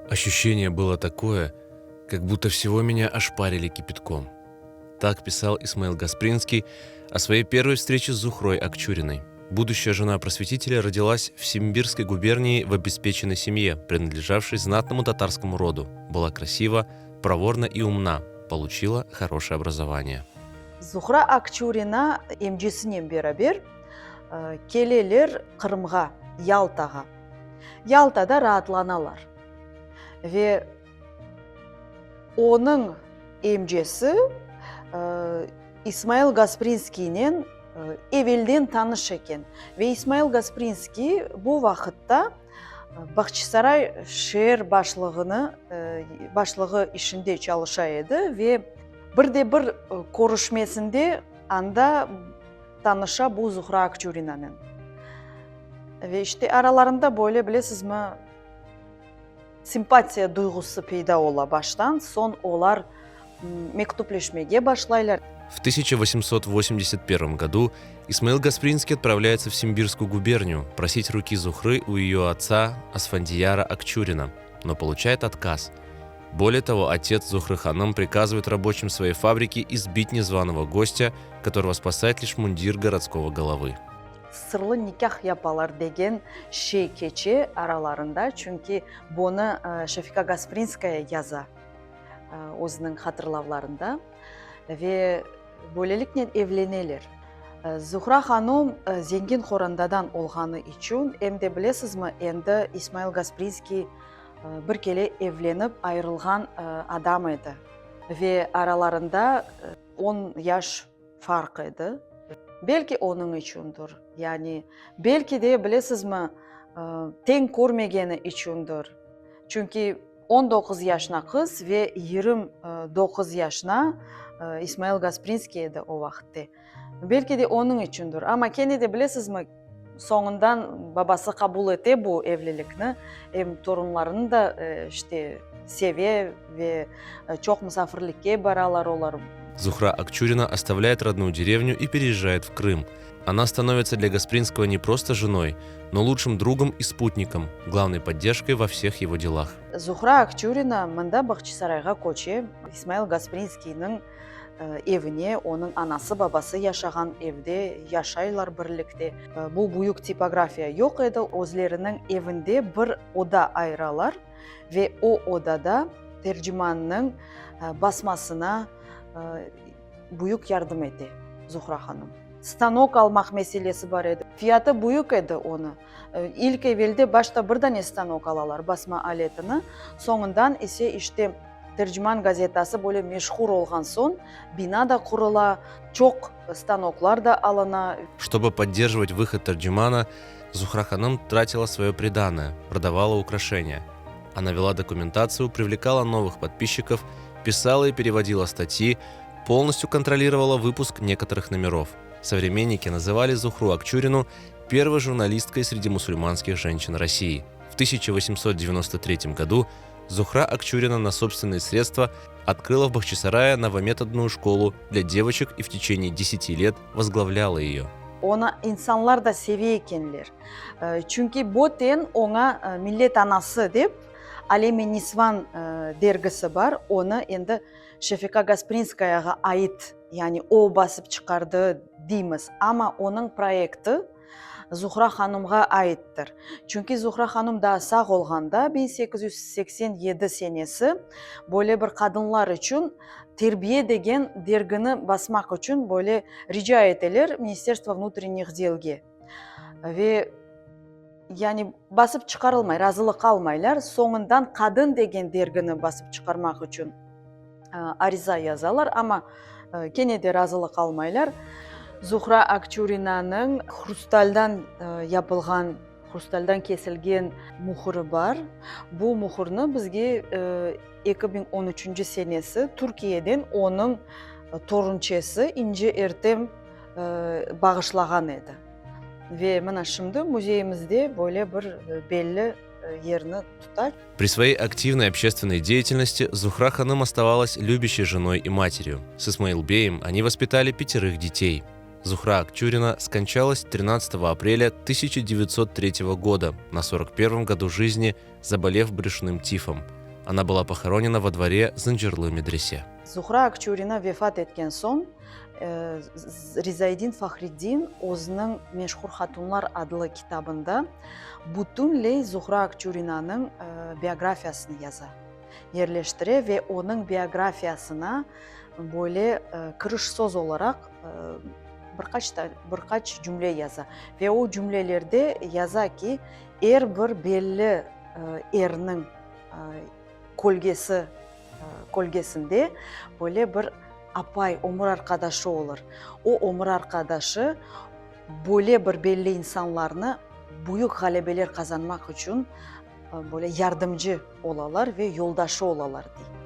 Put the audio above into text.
Ощущение было такое, как будто всего меня ошпарили кипятком. Так писал Исмаил Гаспринский о своей первой встрече с Зухрой Акчуриной. Будущая жена просветителя родилась в Симбирской губернии в обеспеченной семье, принадлежавшей знатному татарскому роду. Была красива, проворна и умна, получила хорошее образование. Zuhra Akçurina emcesinen beraber keleler Qırımğa, Yaltağa. Yaltada raatlanalar ve onıñ emcesi İsmail Gasprinskiynen evelden tanış eken ve İsmail Gasprinskiy bu vaqıtta Bağçasaray şeer başlığını, başlığı işinde çalışa edi ve bir de bir körüşmesinde anda tanışa bu Zuhra Akçurinanen. Ve işte aralarında böyle, bilesizmi, simpatiya duyğusı peyda ola baştan, soñ olar mektüpleşmege başlaylar. В 1881 году Исмаил Гаспринский отправляется в Симбирскую губернию просить руки Зухры у ее отца Асфандияра Акчурина, но получает отказ. Более того, отец Зухры Ханым приказывает рабочим своей фабрики избить незваного гостя, которого спасает лишь мундир городского головы. Sırlı nikâh yapalar degen şey keçe aralarında, çünki bunı Şefika Gasprinskaya yaza özüniñ hatırlavlarında ve böyleliknen evleneler. Zuhra hanum zengin qorantadan olğanı içün, em de bilesizmi, endi İsmail Gasprinskiy bir kere evlenip ayırılğan adam edi ve aralarında on yaş farq edi. Belki onıñ içündir, yani belki de, bilesizmi, teñ körmegeni içündir. Çünki 19 yaşına qız ve 29 yaşına İsmail Gasprinskiy edi o vaqıtte. Belki de onıñ içündir. Amma kene de, bilesizmi, soñundan babası qabul ete bu evlilikni, em torunlarını da işte seve ve çoq musafirlikke baralar olar. Zuhra Akçurina оставляет родную деревню и переезжает в Крым. Она становится для Гаспринского не просто женой, но лучшим другом и спутником, главной поддержкой во всех его делах. Zuhra Akçurina mında Bağçasarayğa köçe, İsmail Gasprinskiyniñ evine, onıñ anası-babası yaşağan evde yaşaylar birlikte. Bu büyük tipografiya yoq edi, özleriniñ evinde bir oda ayıralar ve o odada Tercimannıñ basmasına büyük yardım ete Zuhra hanım. Stanok almaq meselesi bar edi. Fiyatı büyük edi onı. İlk evelde başta bir dane stanok alalar, basma aletini, soñundan ise işte Terciman gazetası böyle meşhur olğan soñ, bina da qurula, çoq stanoklar da alına. Чтобы поддерживать выход Терджимана, Зухра Ханым тратила свое приданое, продавала украшения. Она вела документацию, привлекала новых подписчиков, писала и переводила статьи, полностью контролировала выпуск некоторых номеров. Современники называли Зухру Акчурину первой журналисткой среди мусульманских женщин России. В 1893 году Зухра Акчурина на собственные средства открыла в Бахчисарае новометодную школу для девочек и в течение 10 лет возглавляла ее. Onı insanlar da seve ekenler. Çünki böten oña Millet anası dep Alem-i nisvan dergisi bar, onı endi Şefika Gasprinskayağa ait, yani o basıp çıqardı deymiz, amma onıñ proyekti Zuhra hanımğa aittir. Çünki Zuhra hanım daa sağ olğanda, 1887 senesi, böyle bir qadınlar içün Terbiye degen dergini basmaq içün böyle rica eteler Ministerstvo vnutrennih delge. Ve yani basıp çıqarılmay, razılıq almaylar. Soñundan Qadın degen dergini basıp çıqarmaq içün ariza yazalar, amma kene de razılıq almaylar. Zuhra Akçurinanıñ hrustaldan yapılğan, hrustaldan kesilgen mühüri bar. Bu mühürni bizge 2013-nci senesi Türkiyeden onıñ torunçesi İnci Ertem bağışlağan edi. Ve mına şimdi müzeyimizde böyle bir belli yerni tuta. При своей активной общественной деятельности Зухра Ханым оставалась любящей женой и матерью. С Исмаил Беем они воспитали пятерых детей. Zuhra Akçurina скончалась 13 апреля 1903 года на 41 году жизни, заболев брюшным тифом. Она была похоронена во дворе Зынджирлы медресе. Zuhra Akçurina vefat etken soñ, Rizaidin Fahriddin özüniñ Meşhur hatunlar adlı kitabında bütünley Zuhra Akçurinanıñ biografiyasını yaza, yerleştire ve onıñ biografiyasına böyle kiriş söz olaraq bir qaç bir qaç cümle yaza. Ve o cümlelerde yaza ki, er bir belli erniñ kölgesi kölgesinde böyle bir apay, ömür arqadaşı olur. O ömür arqadaşı böyle bir belli insanlarnı büyük ğalebeler qazanmaq içün böyle yardımcı olalar ve yoldaşı olalar, dey.